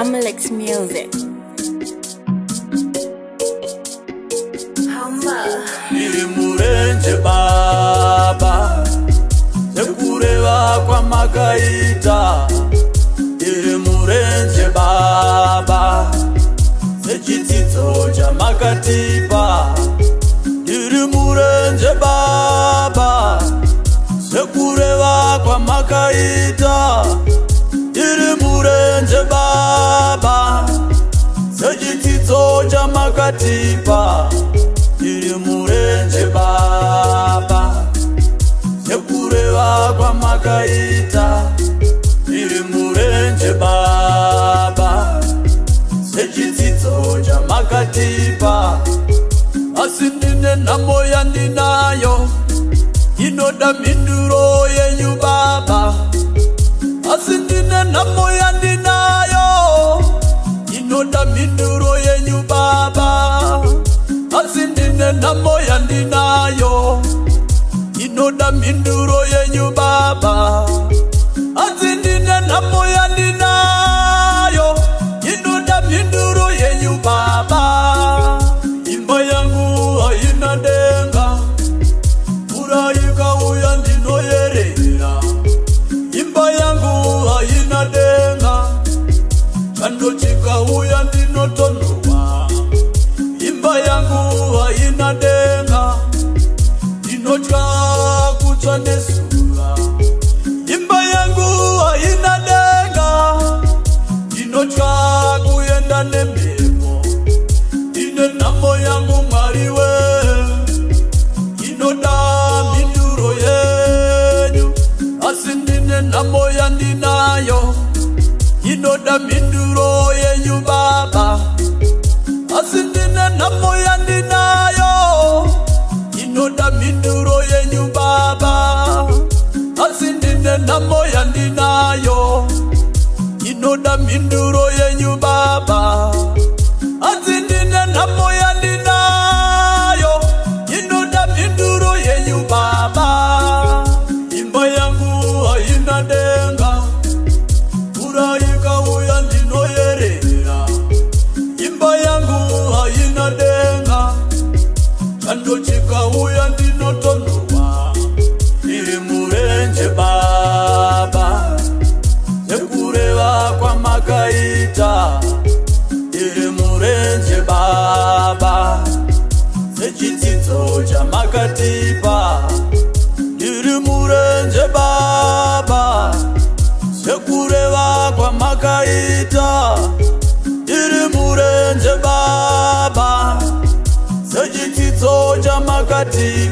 Amalex Music. Ndiri murenje baba, sekureva kwamakaita. Ndiri murenje baba, sechidzidzo chamakatipa. Ndiri murenje baba, sekureva kwamakaita. Ndiri murenje baba, sechidzidzo chamakatipa. Ndiri murenje baba, sekureva kwamakaita. Ndiri murenje baba, sechidzidzo chamakatipa. Asi ndine nhamo yandinayo, inoda mhinduro yenyu baba. Asi ndine nhamo yandinayo, inoda mhinduro yenyu baba. Asi ndine nhamo yandinayo, inoda mhinduro yenyu baba. Asi ndine nhamo yandinayo, inoda mhinduro yenyu baba. Imba yangu haina denga, mvura ikauya ndinoyerera. Imba yangu haina denga, chando chikauya ndinotonhorwa. Imba yangu haina denga, ndinotya kutsva nezuva. Imba yangu haina denga, ndinotya kuenda nemhepo. Ndine nhamo yangu Mwari we, inoda mhinduro yenyu. Asi ndine nhamo yandinayo, inoda mhinduro yenyu baba. Asi ndine nhamo yandinayo, inoda mhinduro yenyu baba. Asi ndine nhamo yandinayo, inoda mhinduro yenyu baba. Asi ndine nhamo yandinayo, inoda mhinduro yenyu baba. Imba yangu haina denga, mvura ikauya ndinoyerera. Imba yangu haina denga, chando chikauya ndinotonhorwa. Ndiri murenje baba, sekureva kwamakaita. Ndiri murenje baba, sechidzidzo chamakatipa. Ndiri murenje baba, sekureva kwamakaita. Ndiri murenje baba, sechidzidzo chamakatipa.